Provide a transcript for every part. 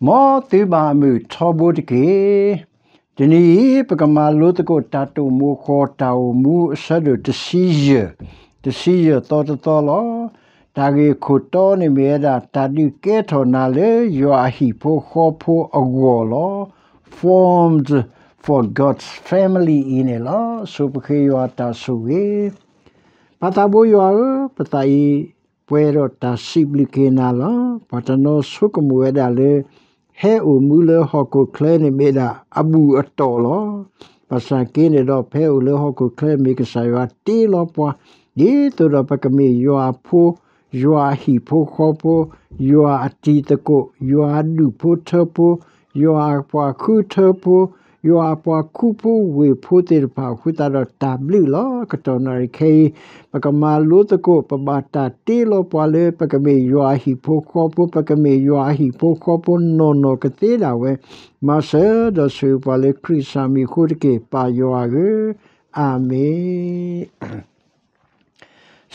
မ်သုဘၣ်အမုာ်ထီဘိတက့ၢ်. တနံၤအံၤ ပကမၤလိသကိးတၢ်တိာ်မိၤဃီၤတၢ်အိၣ်မူအဆၢဒိၣ်တဆံယဲၢ်, တဆံယဲၢ်သီတသီလီၤ. တၢ်ဂ့ၢ်ခိၣ်တီန့ၣ်မ့ၢ်ဝဲဒၣ် တၢ်ဒုးကဲထီၣ်နၤလၢယွၤအဟံၣ်ဖိဃီဖိအဂီၢ်လီၤ. Formed for God's family အံၤန့ၣ်လီၤ. ဆိပဃ့ယွၤတၢ်ဆိၣ်ဂ့ၤ. ပၢ်သးဘိယွၤဧၢ, ပသးအံၤပှဲၤဒီးတၢ်စံးဘျုးက့ၤနၤလီၤ. ပှၤတနီၤဆိကမိၣ်ဝဲဒၣ်လၢ ဟဲအိၣ်မူလၢဟီၣ်ခိၣ်ချၢန့ၣ်မ့ၢ်ဒၣ်အဘူၣ်အတီၢ်လီၤ. ဘၣ်ဆၣ်က့န့ၣ်ဒီး ဖဲအိၣ်လၢဟီၣ်ခိၣ်ချၢမ့ၢ်ကစၢ်ယွၤတ့လီၤပှၤ, ဒ်သိးဒီးပကမ့ၢ်ယွၤအဖိ, ယွၤအဟံၣ်ဖိဃီဖိ, ယွၤအတံၤသကိး, ယွၤအဒူၣ်ဖိထၢဖိ, ယွၤအပှၤဃုထၢဖိ, ယွၤအပှၤခူဖိဝ့ၢ်ဖိသ့ၣ်တဖၣ်အဃိသတးဒီးတၢ်ဘျုးလီၤ. ကတီၢ်နၣ်ရံၣ်ခဲအံၤ ပကမၤလိသကိး ပဘၣ်တၢ်တ့လီၤပှၤလၢ ပကမ့ၢ်ယွၤအဟံၣ်ဖိဃီဖိ, ပကမ့ၢ်ယွၤအဟံၣ်ဖိဃီဖိနီၢ်နီၢ်ကသ့ဒၣ်ဝဲ, မၤစၢၤဒီးဆိၣ်ဂ့ၤပှၤလၢခရံာ်စၢ်မံၤအဃိတက့ၢ်, ပၢ်ယွၤဧၢ, အၤမ့ၣ်.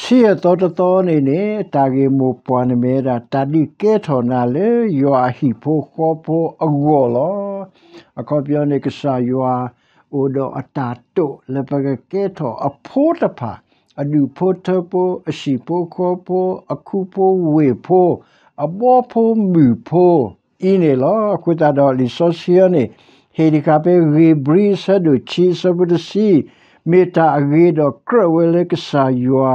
ဆံယဲၢ်သီတသီန့ၣ်န့ၣ် အတၢ်ဂ့ၢ်မိၢ်ပှၢ်န့ၣ်မ့ၢ်ဝဲဒၣ် တၢ်ဒုးကဲထီၣ်နၤလၢယွၤအဟံၣ်ဖိဃီဖိအဂီၢ်လီၤ. အခီပညီန့ၣ် ကစၢ်ယွၤအိၣ်ဒီးအတၢ်တိာ်လၢပကကဲထီၣ်အဖိတဖၣ်, အဒူၣ်ဖိထၢဖိ, အဟံၣ်ဖိဃီဖိ, အခူဖိဝ့ၢ်ဖိ, အဘီဖိမုၢ်ဖိအံၤန့ၣ်လီၤ. အဃိသတးဒီးလံာ်စီဆှံအံၤန့ၣ် ဟ့ၣ်တခါဖဲ ဧ့ၤဘြံၤအဆၢဒိၣ်ခံ အဆၢဖိတဆံ, မ့ၢ်တၢ်အဂ့ၤဒီးကြၢးဝဲလၢကစၢ်ယွၤ,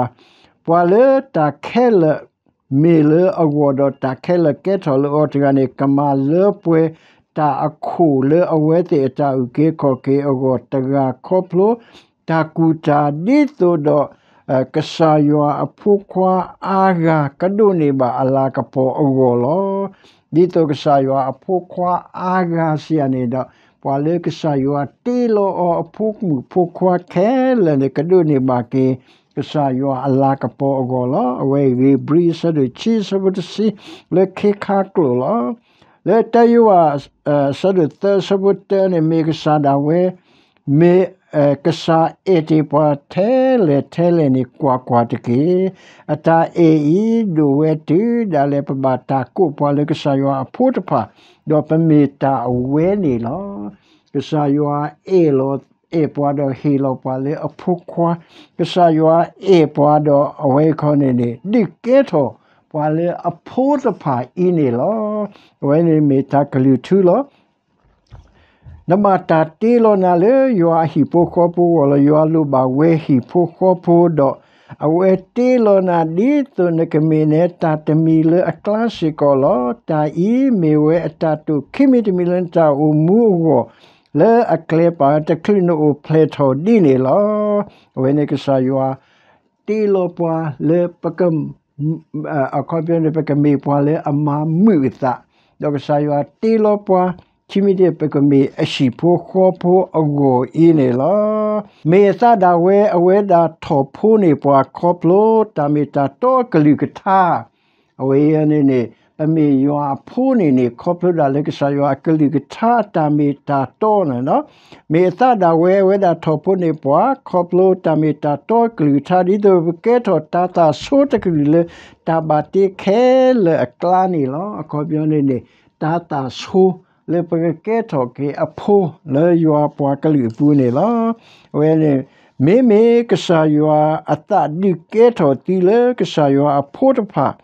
ပှၤလၢတၢ်ခဲလၢာ်မ့ၢ်လၢအဂီၢ်ဒီးတၢ်ခဲလၢာ်ကဲထီၣ်လၢအီၤတဂၤန့ၣ် ကမၤလၢပှဲၤတၢ်အခိၣ်လၢအဝဲသ့ၣ်အတၢ်အုၣ်က့ၤခီၣ်က့ၤအဂီၢ်တဂၤခီဖျိ တၢ်ကူၣ်တၢ်ဒ်သိးဒီး ကစၢ်ယွၤအဖိခွါအါဂၤကဒိးန့ၢ်ဘၣ်အလၤကပီၤအဂီၢ်လီၤ. ဒ်သိးကစၢ်ယွၤအဖိခွါအါဂၤစံးယၤန့ၣ်ဒီး ပှၤလၢကစၢ်ယွၤတ့လီၤအီၤအဖိမုၣ်ဖိခွါခဲလၢာ်န့ၣ် ကဒိးန့ၢ်ဘၣ်က့ၤ ကစၢ်ယွၤအလၤကပီၤအဂီၢ်လီၤ. အဝဲဧ့ၤဘြံၤအဆၢဒိၣ်ခံ အဆၢဖိတဆံ လၢခ့ခါကျိာ်လီၤ. လၢတၢယိၤဟၣ် အဆၢဒိၣ်သၢ အဆၢဖိတၢန့ၣ် မ့ၢ်ကစၢ်ဒၣ်ဝဲ မ့ၢ်ကစၢ်အဲၣ်တ့ၢ်ပှၤထဲလဲၣ်ထဲလဲၣ်န့ၣ် ကွၢ်ကွၢ်တက့ၢ်. အတၢ်အဲၣ်အံၤဒိၣ်ဝဲတုၤဒၣ်လဲာ် ပဘၣ်တၢ်ကိးပှၤလၢကစၢ်ယွၤအဖိတဖၣ်, ဒီးပမ့ၢ်တၢ်အဝဲန့ၣ်လီၤ. ကစၢ်ယွၤအဲၣ်လီၤ အဲၣ်ပှၤဒီးဟ့ၣ်လီၤပှၤလၢအဖိခွါ, ကစၢ်ယွၤအဲၣ်ပှၤဒီးအဝဲခီန့ၣ်န့ၣ် ဒုးကဲထီၣ်ပှၤလၢအဖိတဖၣ်အံၤန့ၣ်လီၤ. အဝဲန့ၣ်မ့ၢ်တၢ်ကလုၢ်ထူလီၤ. နဘၣ်တၢ်တ့လီၤနၤလၢယွၤအဟံၣ်ဖိဃီဖိအဂီၢ်လီၤ. ယွၤလိၣ်ဘၣ်ဝဲဟံၣ်ဖိဃီဖိဒီး အဝဲတ့လီၤနၤဒ်သိးနကမ့ၢ်နဲတၢ်တမံၤလၢအကျါစ့ၢ်ကီးလီၤ. တၢ်အံၤမ့ၢ်ဝဲအတၢ်တိာ်ခံမံၤတမံၤလၢနတၢ်အိၣ်မူအဂီၢ် လၢအကျဲပာ်တချုးနအိၣ်ဖျဲၣ်ထီၣ်ဒ်န့ၣ်လီၤ. အဝဲန့ၣ်ကစၢ်ယွၤ တ့လီၤပှၤလၢပက အခီပညီန့ၣ် ပကမ့ၢ်ပှၤလၢအမၤမုာ်အသး, ဒီးကစၢ်ယွၤတ့လီၤပှၤ ခံမံၤတမံၤ ပကမ့ၢ်အဟံၣ်ဖိဃီဖိအဂီၢ်အံၤန့ၣ်လီၤ. မ့ၢ်အသးဒၣ်ဝဲအဝဲဒၣ်ထီၣ်ဖိန့ၢ်ပှၤခီဖျိတၢ်မ့ၢ်တၢ်တီအကလုၢ်ကထါ, အဝဲအံၤန့ၣ်န့ၣ် ပမ့ၢ်ယွၤအဖိန့ၣ်န့ၣ် ခီဖျိဒၣ်လၢကစၢ်ယွၤအကလုၢ်ကထါအတၢ်မ့ၢ်တၢ်တီန့ၣ်လီၤ. မ့ၢ်အသးဒၣ်ဝဲအဝဲဒၣ်ထီၣ်ဖိန့ၢ်ပှၤ ခီဖျိတၢ်မ့ၢ်တၢ်တီအကလုၢ်ကထါ ဒ်သိးပကကဲထီၣ်တၢ်သၣ်ဆိတကလုာ်လၢ တၢ်ဘၣ်တ့ခဲလၢာ်အကျါန့ၣ်လီၤ. အခီပညီန့ၣ်န့ၣ် တၢ်သၣ်ဆိလၢပကကဲထီၣ်က့ၤအဖိလၢယွၤပှၤကလုာ်အပူၤန့ၣ်လီၤ. အဝဲန့ၣ် မ့မ့ၢ်ကစၢ်ယွၤအသးဒုးကဲထီၣ်သုလၢကစၢ်ယွၤအဖိတဖၣ်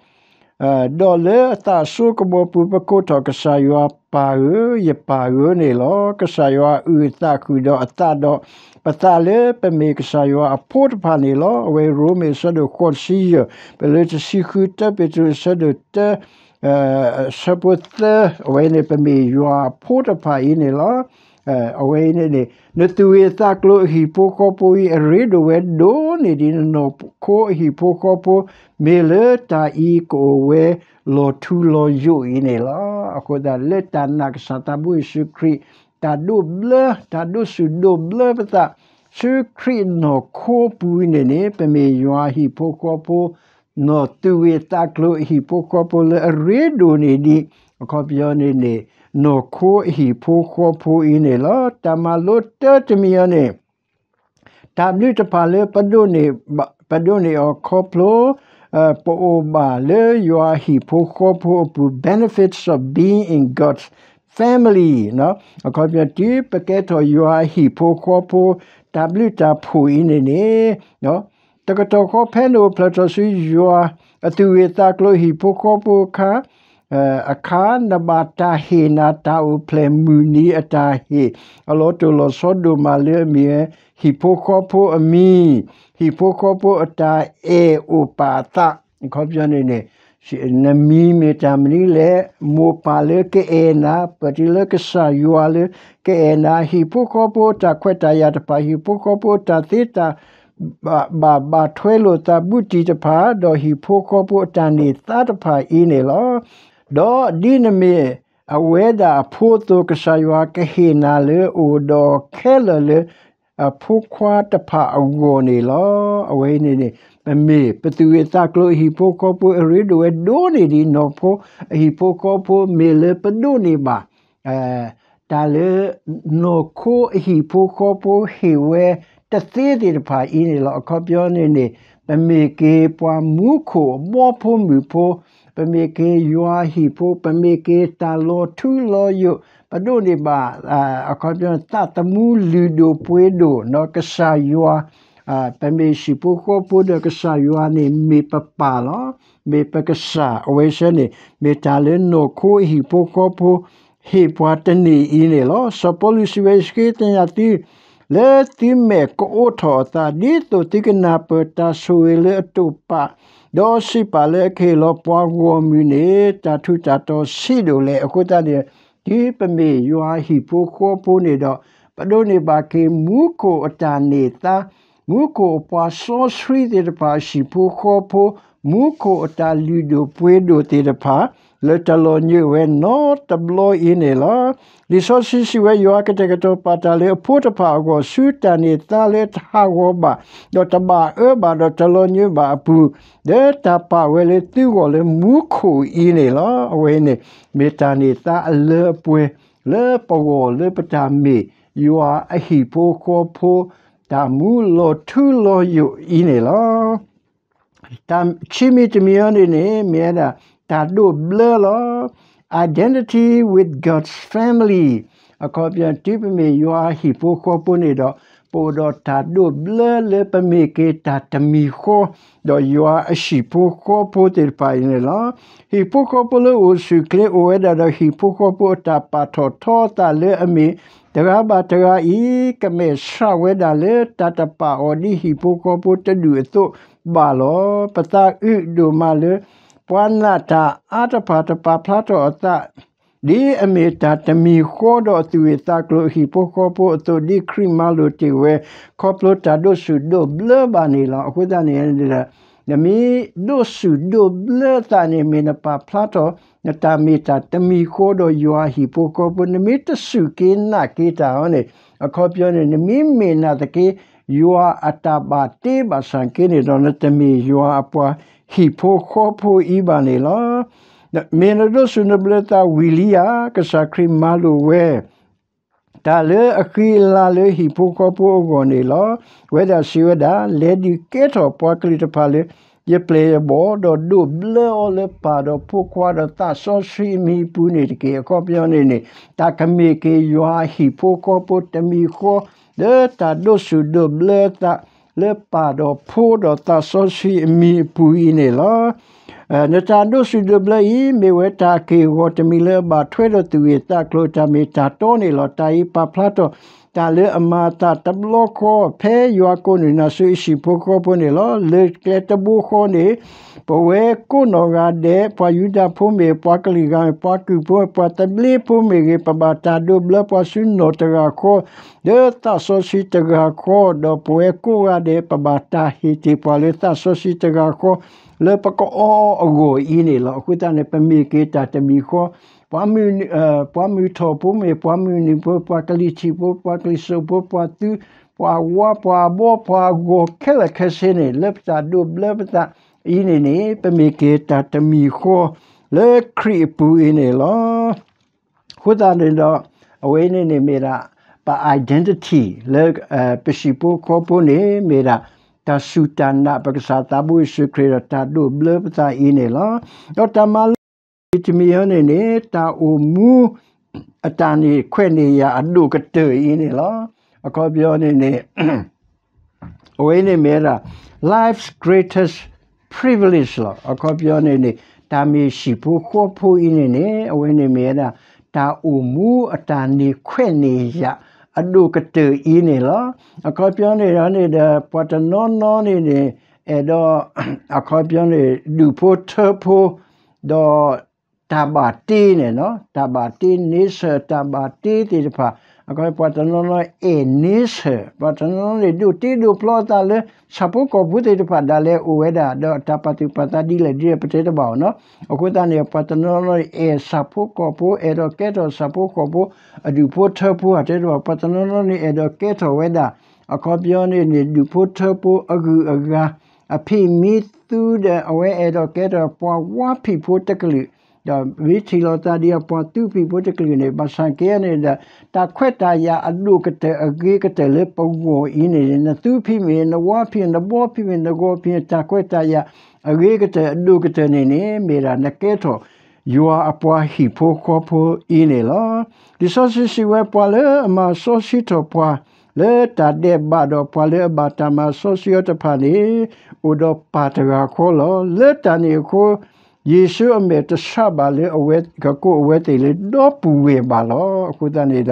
ဒီးလၢအသးဆိကမိၣ်ပူၤပကိးထီၣ်ကစၢ်ယွၤပၢ်ဧၢ, ယပၢ်ဧၢန့ၣ်လီၤ. ကစၢ်ယွၤအုၣ်အသးဃုာ်ဒီးအသးဒီး ပသးလၢပမ့ၢ်ကစၢ်ယွၤအဖိတဖၣ်န့ၣ်လီၤ. အဝဲရိမ့ၤအဆၢဒိၣ်ဃိးဆံယဲၢ် ပလၢတဆံဃု တၢပ့းတရူးအဆၢဒိၣ်တၢ ဆၢဖိသၢ အဝဲန့ၣ်ပမ့ၢ်ယွၤအဖိတဖၣ်အံၤန့ၣ်လီၤ. အဝဲအံၤန့ၣ်န့ၣ် နသူၣ်ဂ့ၤသးကျိၤအဟံၣ်ဖိဃီဖိအံၤ အရ့ဒိၣ်ဝဲဒိၣ်န့ၢ်ဒံးနနီၢ်ခိအဟံၣ်ဖိဃီဖိ မ့ၢ်လၢတၢ်အံၤကအိၣ်ဝဲလီၤထူလီၤယိာ်အံၤန့ၣ်လီၤ. အဃိသတးလၢတၢ်နာ်ကစၢ်သးဘိယ့ၣ်ၡူးခရံာ် တၢ်ဒိးဘျၢ တၢ်ဒိးဆူၣ်ဒိးဘျၢပသး ဆူခရံာ်နီၢ်ခိပူၤအံၤန့ၣ်န့ၣ် ပမ့ၢ်ယွၤအဟံၣ်ဖိဃီဖိ နီၢ်သူၣ်ဂ့ၤသးကျိၤအဟံၣ်ဖိဃီဖိလၢအရ့ဒိၣ်န့ၢ်ဒံး အခီပညီန့ၣ်န့ၣ် နီၢ်ခိအဟံၣ်ဖိဃီဖိအံၤန့ၣ်လီၤ. တၢ်မၤလိတၢတမံၤအံၤန့ၣ် တၢ်ဘျုးတဖၣ်လၢ ပဒိးန့ၢ်အီၤခီဖျိ ပအိၣ်ဘၣ်လၢယွၤအဟံၣ်ဖိဃီဖိအပူၤ benefits of being in God's family အခီပညီ တုၤပကဲထီၣ်ယွၤအဟံၣ်ဖိဃီဖိ တၢ်ဘျုးတၢ်ဖှိၣ်အံၤန့ၣ်န့ၣ် တကတီၢ်ဃီဖဲနအိၣ်ဖျဲၣ်ထီၣ်ဆူယွၤအသူၣ်ဂ့ၢ်သးကျိၤအဟံၣ်ဖိဃီဖိအခါ အခါ နဘၣ်တၢ်ဟ့ၣ်နၤတၢ်အိၣ်ဖျဲၣ်မုၢ်နံၤအတၢ်ဟ့ၣ် အလီၤတိၢ်လီၤဆီဒိၣ်မးလၢအမ့ၢ်ဝဲ ဟံၣ်ဖိဃီဖိအမံၤ, ဟံၣ်ဖိဃီဖိအတၢ်အဲၣ်အိၣ်ပာ်အသး အခီပညီန့ၣ်န့ၣ် နမံၤမ့ၢ်တၢ်မနုၤလဲၣ်, မိၢ်ပၢ်လၢကအဲၣ်နၤ, ပတုၤလၢကစၢ်ယွၤလၢကအဲၣ်နၤ, ဟံၣ်ဖိဃီဖိအတၢ်ခွဲးတၢ်ယာ်တဖၣ်, ဟံၣ်ဖိဃီဖိအတၢ်သ့တၢ် ဘၣ်ဘၣ်ထွဲလိာ်သးဘူးတံၢ်တဖၣ်, ဒီးဟံၣ်ဖိဃီဖိအတၢ်န့ၢ်သါတဖၣ်အံၤန့ၣ်လီၤ. ဒီးဒ်နမ့ၢ်အဝဲဒၣ်အဖိအသိး ကစၢ်ယွၤကဟ့ၣ်နၤလၢအိၣ်ဒီးခဲလၢာ်လၢ အဖိခွါတဖၣ်အဂီၢ်န့ၣ်လီၤ. အဝဲအံၤန့ၣ်န့ၣ် ပမ့ၢ်ပသူၣ်ဂ့ၢ်သးကျိၤအဟံၣ်ဖိဃီဖိ အရ့ဒိၣ်ဝဲဒိၣ်န့ၢ်ဒံးနီၢ်ခိအဟံၣ်ဖိဃီဖိ မ့ၢ်လၢပဒိးန့ၢ်ဘၣ် တၢ်လၢနီၢ်ခိအဟံၣ်ဖိဃီဖိဟ့ၣ်ဝဲတသ့သ့ၣ်တဖၣ်အံၤန့ၣ်လီၤ. အခီပညီန့ၣ်န့ၣ် ပမ့ၢ်က့ၤပှၤမူခိၣ်အဘီဖိမုၢ်ဖိ, ပမ့ၢ်က့ၤယွၤအဟံၣ်ဖိ, ပမ့ၢ်က့ၤတၢ်လီၤထူလီၤယိာ်, ပဒိးန့ၢ်ဘၣ် အခီပညီ သးသမူလုၢ်ဒိၣ်ပှ့ၤဒိၣ်နီၢ်ကစၢ်ယွၤ ပမ့ၢ်ဟံၣ်ဖိဃီဖိဒီးကစၢ်ယွၤန့ၣ် မ့ၢ်ပပၢ်လီၤ. မ့ၢ်ပကစၢ် အဝဲဆၢန့ၣ် မ့ၢ်တၢ်လၢနီၢ်ခိအဟံၣ်ဖိဃီဖိ ဟ့ၣ်ပှၤတန့ၢ်အံၤန့ၣ်လီၤ. စီၤပီလူးစံးဝဲ ယဃ့ကညးသု လၢသုမဲာ်ကအိးထီၣ်အသး ဒ်သိးသုကနၢ်ပၢၢ်တၢ်ဆိၣ်ဂ့ၤလၢအတိာ်ပာ်, ဒီးစံးပာ်လၢအကဟ့ၣ်လီၤပှၤဂီၢ်မုၢ်န့ၣ် တၢ်ထူးတၢ်တီၤဆံးဒိၣ်လဲၣ်. အဃိသတးန့ၣ် ဒ်ပမ့ၢ်ယွၤအဟံၣ်ဖိဃီဖိန့ၣ်ဒီး ပဒိးန့ၢ်ဘၣ်က့ၤမူခိၣ်အတၢ်န့ၢ်သါ, မူခိၣ်အပှၤစီဆှံသ့ၣ်တဖၣ်အဟံၣ်ဖိဃီဖိ, မူခိၣ်အတၢ်လုၢ်ဒိၣ်ပှ့ၤဒိၣ်သ့ၣ်တဖၣ် လၢတလီၤညွံးဝဲနီတဘျီအံၤန့ၣ်လီၤ. လံာ်စီဆှံစံးဝဲ ယွၤကတဲာ်ကတီၤပာ်တၢ်လၢအဖိတဖၣ်အဂီၢ် ဆူတၢ်န့ၢ်သါလၢတဟးဂီၤဘၣ်, ဒီးတဘၣ်အၢဘၣ်, ဒီးတလီၤညွံးဘၣ်အပူၤ, လၢတၢ်ပာ်ဝဲလၢသုဂီၢ်လၢမူခိၣ်အံၤန့ၣ်လီၤ. အဝဲန့ၣ် မ့ၢ်တၢ်န့ၢ်သါအလၢအပှဲၤ လၢပဂီၢ်လၢပတၢ်မ့ၢ်ယွၤအဟံၣ်ဖိဃီဖိ တၢ်မူလီၤထူလီၤယိာ်အံၤန့ၣ်လီၤ. တၢ်ခံမံၤတမံၤအံၤန့ၣ်န့ၣ် မ့ၢ်ဝဲဒၣ် တၢ်ဒိးဘျၢလီၤ. Identity with God's family အခီပညီ တုၤပမ့ၢ်ယွၤအဟံၣ်ဖိဃီဖိန့ၣ်ဒီး ပအိၣ်ဒီးတၢ်ဒိးဘျၢလၢပမ့ၢ်က့ၤတၢ်တမံၤဃီ ဒီးယွၤအဟံၣ်ဖိဃီဖိသ့ၣ်တဖၣ်အံၤန့ၣ်လီၤ. ဟံၣ်ဖိဃီဖိလၢအိၣ်ဆူၣ်ချ့ အိၣ်ဝဲဒၣ်ဒီးဟံၣ်ဖိဃီဖိအတၢ်ပာ်ထီၣ်ထီအသးလၢအမ့ၢ် တဂၤဘၣ်တဂၤအံၤ ကမဲာ်ဆှးဝဲဒၣ်လၢတၢ်တပာ်အီၤဒ်ဟံၣ်ဖိဃီဖိတဒူၣ်အသိးဘၣ်လီၤ. ပသးအုးဒိၣ်မးလၢ ပှၤနာ်တၢ်အါတဖၣ်တပာ်ဖျါထီၣ်အသး ဒ်အမ့ၢ်တၢ်တမံၤဃီဒီးအသူၣ်ဂ့ၢ်သးကျိၤအဟံၣ်ဖိဃီဖိအသိး ဒ်ခရံာ်မၤလိာ်တ့ၢ်ဝဲ ခီဖျိတၢ်ဒိးဆူၣ်ဒိးဘျၢဘၣ်န့ၣ်လီၤ. အဃိသတးန့ၣ် နမ့ၢ်ဒိးဆူၣ်ဒိးဘျၢသးန့ၣ် မ့ၢ်နပာ်ဖျါထီၣ် နတၢ်မ့ၢ်တၢ်တမံၤဃီဒီးယွၤအဟံၣ်ဖိဃီဖိ နမ့ၢ်တစူၢ်က့ၤနာ်က့ၤတၢ်အီၤန့ၣ် အခီပညီန့ၣ် နမ့ၢ်မ့ၢ်နာ်သက့ ယွၤအတၢ်ဘၣ်တ့ဘၣ်ဆၣ်က့န့ၣ်ဒီး နတမ့ၢ်ယွၤအပှၤဟံၣ်ဖိဃီဖိအံၤဘၣ်န့ၣ်လီၤ. မ့ၢ်နဒိးဆူၣ်နဘျၢသးဝံၤလံဧါ, ကစၢ်ခရံာ်မၤလိာ်ဝဲ တၢ်လၢအဃံအလၤလၢဟံၣ်ဖိဃီဖိအဂီၢ်န့ၣ်လီၤ. ဝဲဒၣ်စံးဝဲဒၣ်, လဲၤဒုးကဲထီၣ်ပှၤကလုာ်တဖၣ်လၢ ယပျဲၢ်ယဘီၣ်, ဒီးဒိးဘျၢအီၤလၢပၢ်ဒီးဖိခွါဒီးသးစီဆှံအမံၤအပူၤန့ၣ်တက့ၢ်. အခီပညီန့ၣ်န့ၣ် တၢ်ကမ့ၢ်က့ၤယွၤအဟံၣ်ဖိဃီဖိတမံၤဃီ လၢတၢ်ဒိးဆူၣ်ဒိးဘျၢသး လၢပၢ်ဒီးဖိဒီးသးစီဆှံအမံၤအပူၤအံၤန့ၣ်လီၤ. နတၢ်ဒိးဆူၣ်ဒိးဘျၢအံၤ မ့ၢ်ဝဲတၢ်က့ၢ်ဂီၤတမံၤလၢအဘၣ်ထွဲဒီးသူၣ်ဂ့ၢ်သးကျိၤ တၢ်မ့ၢ်တၢ်တီန့ၣ်လီၤ. တၢ်အံၤပာ်ဖျါထီၣ် တၢ်လၢအမၤအသးတဘျီဃီ ဖဲယွၤကိးနုာ်နၤဆူအဟံၣ်ဖိဃီဖိန့ၣ်လီၤ. လၢကျဲတဘိဃီန့ၣ် ပဝဲကိးနီၢ်ဂၤဒဲး ပှၤယူဒၤဖိမ့ၢ် ပှၤကလုာ်ဂၤမ့ၢ် ပှၤကုၢ်ဖိ ပှၤသဘျ့ဖိမ့ၢ်ဂ့ၤ ပဘၣ်တၢ်ဒိးဘျၢပှၤဆူနီၢ်တဂၤဃီ လၢသးစီဆှံတဂၤဃီ ဒီးပဝဲကိးဂၤဒဲး ပဘၣ်တၢ်ဟ့ၣ်တ့ၢ်ပှၤလၢသးစီဆှံတဂၤဃီ လၢပကအီအဂီၢ်အံၤန့ၣ်လီၤ. အဃိသတးန့ၣ် ပမ့ၢ်က့ၤတၢ်တမံၤဃီ ပှၤမုၢ်ထီၣ်ဖိမ့ၢ် ပှၤမုၢ်နုာ်ဖိ ပှၤကလံၤထံးဖိ ပှၤကလံၤစိးဖိ ပှၤသူ ပှၤဝါ ပှၤအဘီ ပှၤအဂီၤခဲလၢာ်ခဲဆ့န့ၣ် လၢပတၢ်ဒိးဘျၢပသးအံၤန့ၣ်န့ၣ် ပမ့ၢ်က့ၤတၢ်တမံၤဃီ လၢခရံာ်အပူၤအံၤန့ၣ်လီၤ. အဃိသတးန့ၣ်ဒီး အဝဲန့ၣ်န့ၣ်မ့ၢ်ဒၣ် ပ identity လၢ ပဟံၣ်ဖိဃီဖိန့ၣ် မ့ၢ်ဒၣ် တၢ်စူၢ်တၢ်နာ်ပကစၢ်သးဘိယ့ၣ်ၡူးခရံာ်ဒီးတၢ်ဒိးဘျၢပသးအံၤန့ၣ်လီၤ. ဒီးတၢ်မၤလိ တမံၤအံၤန့ၣ်န့ၣ် တၢ်အိၣ်မူအတၢ်န့ၢ်ခွဲးန့ၢ်ယာ်အဒိၣ်ကတၢၢ်အံၤန့ၣ်လီၤ. အခီပညီန့ၣ်န့ၣ် အဝဲန့ၣ်မ့ၢ်ဝဲဒၣ် life's greatest privilege လီၤ. အခီပညီန့ၣ်န့ၣ် တၢ်မ့ၢ်ဟံၣ်ဖိဃီဖိအံၤန့ၣ်န့ၣ် အဝဲန့ၣ်မ့ၢ်ဝဲဒၣ် တၢ်အိၣ်မူအတၢ်န့ၢ်ခွဲးန့ၢ်ယာ်အဒိၣ်ကတၢၢ်အံၤန့ၣ်လီၤ. အခီပညီန့ၣ်ဒီးန့ၣ်ဒီး ပှၤတနီၤနီၤန့ၣ်န့ၣ် အဲၣ်ဒိး အခီပညီန့ၣ် ဒူၣ်ဖိထၢဖိ ဒီး တၢ်ဘၣ်တ့န့ၣ် တၢ်ဘၣ်တ့န့ဆၢၣ် တၢ်ဘၣ်တ့သ့ၣ်တဖၣ် အခီပညီ ပှၤတနီၤနီၤအဲၣ်န့ဆၢၣ် ပှၤတနီၤနီၤန့ၣ် ဒိးတ့ဒိးဖျီအသးလၢ ဆၣ်ဖိကီၢ်ဖိသ့ၣ်တဖၣ်ဒၣ်လဲာ်အိၣ်ဝဲဒၣ် ဒီးတၢ်ပာ်သူၣ်ပာ်သးဒ်လဲၣ်ဒ်လဲၣ်ပတဲတဘၣ်အီၤနီၤ. အဃိသတးန့ၣ် ပှၤတနီၤနီၤန့ၣ် အဲၣ်ဆၣ်ဖိကီၢ်ဖိ အဲၣ်ဒိးကဲထီၣ်ဆၣ်ဖိကီၢ်ဖိ အဒူၣ်ဖိထၢဖိ တဲတဘၣ် ပှၤတနီၤနီၤန့ၣ် အဲၣ်ဒိးကဲထီၣ်ဝဲဒၣ် အခီပညီန့ၣ်န့ၣ် ဒူၣ်ဖိထၢဖိအဂုၤအဂၤ အဖံးမံသူဒီး အဝဲအဲၣ်ဒိးကဲထီၣ်ပှၤဝါဖံးဖိတကလုာ်, ဒီးမ့ၢ်ထံၣ်လိာ်သးဒ်အပှၤသူဖံးဖိတကလုာ်န့ၣ် ဘၣ်ဆၣ်က့န့ၣ်ဒီး တၢ်ခွဲးတၢ်ယာ်အဒိၣ်ကတၢၢ်အဂ့ၤကတၢၢ်လၢပဂီၢ်အံၤန့ၣ် နသူဖံးမ့ၢ် နဝါဖံး နဘီဖံးမ့ၢ် နဂီၤဖံး တၢ်ခွဲးတၢ်ယာ်အဂ့ၤကတၢၢ်အဒိၣ်ကတၢၢ်န့ၣ်န့ၣ် မ့ၢ်ဒၣ်နကဲထီၣ် ယွၤအပှၤဟံၣ်ဖိဃီဖိအံၤန့ၣ်လီၤ. လံာ်စီဆှံစံးဝဲ ပှၤလၢအမၤစီဆှံထီၣ်ပှၤ လၢတၢ်ဒဲးဘးဒီး ပှၤလၢအဘၣ်တၢ်မၤစီဆှံအီၤတဖၣ်န့ၣ် အိၣ်ဒီးပၢ်တဂၤဃီလီၤ. လၢတၢ်န့ၣ်အဃိ ယ့ၣ်ၡူးအမဲာ်တဆှးဘၣ်လၢအဝဲကကိးအဝဲသ့ၣ်လၢဒီပုၢ်ဝဲၢ်ဘၣ်လီၤ. အဃိသတးန့ၣ်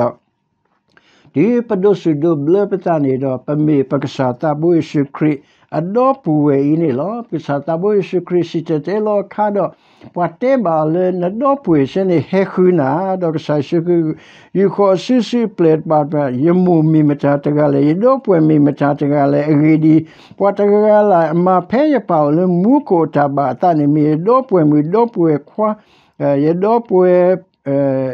ဒီး တုၤပဒိးစူၣ်ဒိးဘျၢပသးန့ၣ်ဒီး ပမ့ၢ်ပကစၢ်သးဘိယ့ၣ်ၡူးခရံာ်အဒီပုၢ်ဝဲၢ်အံၤန့ၣ်လီၤ. ပကစၢ်သးဘိယ့ၣ်ၡူးခရံာ်စံၣ်တဲၤတဲလီၤအခါဒီး ပှၤတဲဘၣ်အီၤလၢနဒီပုၢ်ဝဲၢ်စ့ၢ်န့ၣ် ဟဲဃုနၤ ဒီးကစၢ်ယ့ၣ်ၡူးခရံာ် ယူာ်ဃီၤအစုစုပျဲၢ်တဖၣ် ယမိၢ်မ့ၢ်မတၤတဂၤလဲၣ်, ယဒီပုၢ်ဝဲၢ်မ့ၢ်မတၤတဂၤလဲၣ်, အဂ့ၢ်ဒ်အံၤ, ပှၤတဂၤလၢ်လၢ်အမၤဖဲယပာ်အီၤလၢမူခိၣ်အတၢ်ဘၣ်အသးန့ၣ် မ့ၢ်ယဒီပုၢ်ဝဲၢ်မုၣ် ဒီပုၢ်ဝဲၢ်ခွါ ယဒီပုၢ်ဝဲၢ်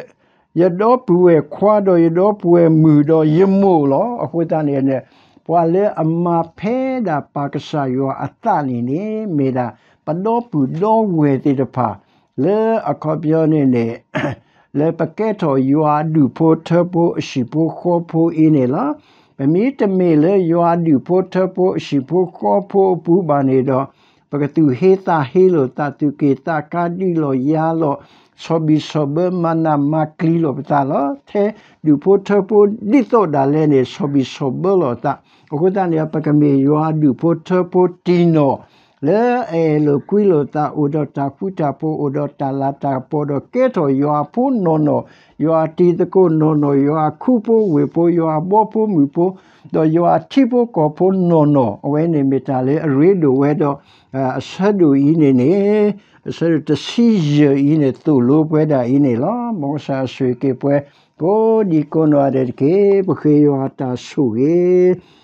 ယဒီပုၢ်ဝဲၢ်ခွါဒီးယဒီပုၢ်ဝဲၢ်မုၣ်ဒီးယမိၢ်လီၤ. အဃိသတးန့ၣ် ပှၤလၢအမၤဖဲဒၣ်ပၢ်ကစၢ်ယွၤအသးန့ၣ်န့ၣ် မ့ၢ်ဒၣ်ပဒီပုၢ်ဒီဝဲၢ်သ့ၣ်တဖၣ် လၢအခီပညီန့ၣ်န့ၣ် လၢပကဲထီၣ်ယွၤအဒူၣ်ဖိထၢဖိအဟံၣ်ဖိဃီဖိအံၤန့ၣ်လီၤ. ပမ့ၢ်တမ့ၢ်လၢယွၤအဒူၣ်ဖိထၢဖိအဟံၣ်ဖိဃီဖိအပူၤဘၣ်န့ၣ်ဒီး ပကသူၣ်ဟ့သးဟ့လိာ်သး သူၣ်က့ၣ်သးကါဒုးလိာ်ယၤလိာ် ဆီၣ်ဘံၣ်ဆီၣ်ဘၢမၤနးမၤကျံၤလိာ်ပသးလီၤ. ထဲဒူၣ်ဖိထၢဖိဒ်သိးဒၣ်လဲာ်န့ၣ် ဆီၣ်ဘံၣ်ဆီၣ်ဘၢလိာ်သး အဃိသတးန့ၣ် ပကမ့ၢ်ယွၤအဒူၣ်ဖိထၢဖိတံၢ်နီၢ် လၢအအဲၣ်လိာ်ကွံလိာ်သး အိၣ်ဒီးတၢ်ဃူတၢ်ဖိး အိၣ်ဒီးတၢ်လၤတၢ်ကပီၤ ဒီးကဲထီၣ်ယွၤအဖိနီၢ်နီၢ်, ယွၤအတံၤသကိးနီၢ်နီၢ်, ယွၤအခူဖိဝ့ၢ်ဖိ, ယွၤအဘီဖိမုၢ်ဖိ, ဒီးယွၤအထံဖိကီၢ်ဖိနီၢ်နီၢ်, အဝဲန့ၣ်မ့ၢ်တၢ်လၢအရ့ဒိၣ်ဝဲဒီး အဆၢဒိၣ်အံၤန့ၣ်န့ၣ် အဆၢဒိၣ်တဆံယဲၢ်အံၤန့ၣ် သိၣ်လိပှဲၤဒၣ်အံၤန့ၣ်လီၤ. မ်ကစၢ်ဆိၣ်ဂ့ၤက့ၤပှၤ ကိးဒံကိးနီၢ်ဂၤဒဲးတက့ၢ်. ပဃ့ယွၤတၢ်ဆိၣ်ဂ့ၤ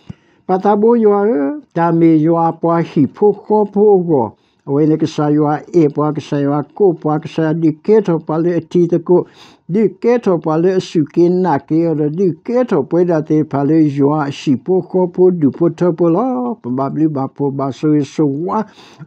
ပၢ်သးဘိယွၤဧၢ, တၢ်မ့ၢ်ယွၤအပှၤဟံၣ်ဖိဃီဖိအဂီၢ်, အဝဲန့ၣ်ကစၢ်ယွၤအဲၣ်ပှၤ, ကစၢ်ယွၤကိးပှၤ, ကစၢ်ယွၤဒုးကဲထီၣ်ပှၤလၢအတံၤသကိး, ဒုးကဲထီၣ်ပှၤလၢအစူၢ်က့ၤနာ်က့ၤအီၤဒီး ဒုးကဲထီၣ်ပဝဲဒၣ်သ့ၣ်တဖၣ်လၢယွၤအဟံၣ်ဖိဃီဖိဒူၣ်ဖိထၢဖိလီၤ. ပဘၣ်ဘျုးဘၣ်ဖှိၣ်ဘၣ်ဆိၣ်ဂ့ၤဆိၣ်ဝါ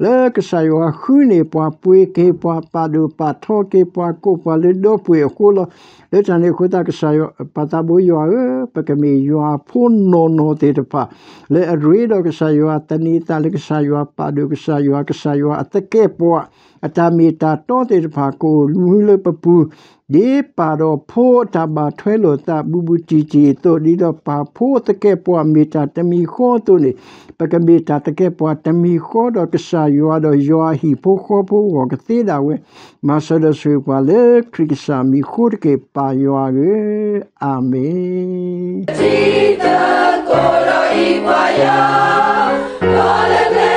လၢကစၢ်ယွၤဃုန့ၢ်ပှၤ ပှ့ၤက့ၤပှၤ ပာ်ဒိၣ်ပာ်ထီက့ၤပှၤ ကိးပှၤလၢဒီပုၢ်ဝဲၢ်အဃိလီၤ. လၢတၢ်န့ၣ်အဃိသတး ကစၢ်ယွၤ ပၢ်သးဘိယွၤဧၢ, ပကမ့ၢ်ယွၤအဖိနီၢ်နီၢ်သ့ၣ်တဖၣ် လၢအရ့ဒီးကစၢ်ယွၤ သန့ၤသးလၢကစၢ်ယွၤ ပာ်ဒိၣ်ကစၢ်ယွၤ ကစၢ်ယွၤအသကဲးပဝး အတၢ်မ့ၢ်တၢ်တီသ့ၣ်တဖၣ် ကအိၣ်မူလၢပပူၤ ဒ်ပၢ်ဒီးဖိအတၢ်ဘၣ်ထွဲလိာ်သး ဘူးဘူးတံၢ်တံၢ်အသိး ဒ်သိးပၢ်ဖိအသကဲးပဝးမ့ၢ်တၢ်တမံၤဃီအသိးန့ၣ် ပကမ့ၢ်တၢ်သကဲးပဝးတမံၤဃီဒီးကစၢ်ယွၤ ဒီးယွၤအဟံၣ်ဖိဃီဖိအဂီၢ်ကသ့ဒၣ်ဝဲ မၤစၢၤဒီးဆိၣ်ဂ့ၤပှၤလၢခရံာ်ကစၢ်မံၤအဃိတက့ၢ် ပၢ်ယွၤဧၢ, အၤမ့ၣ်.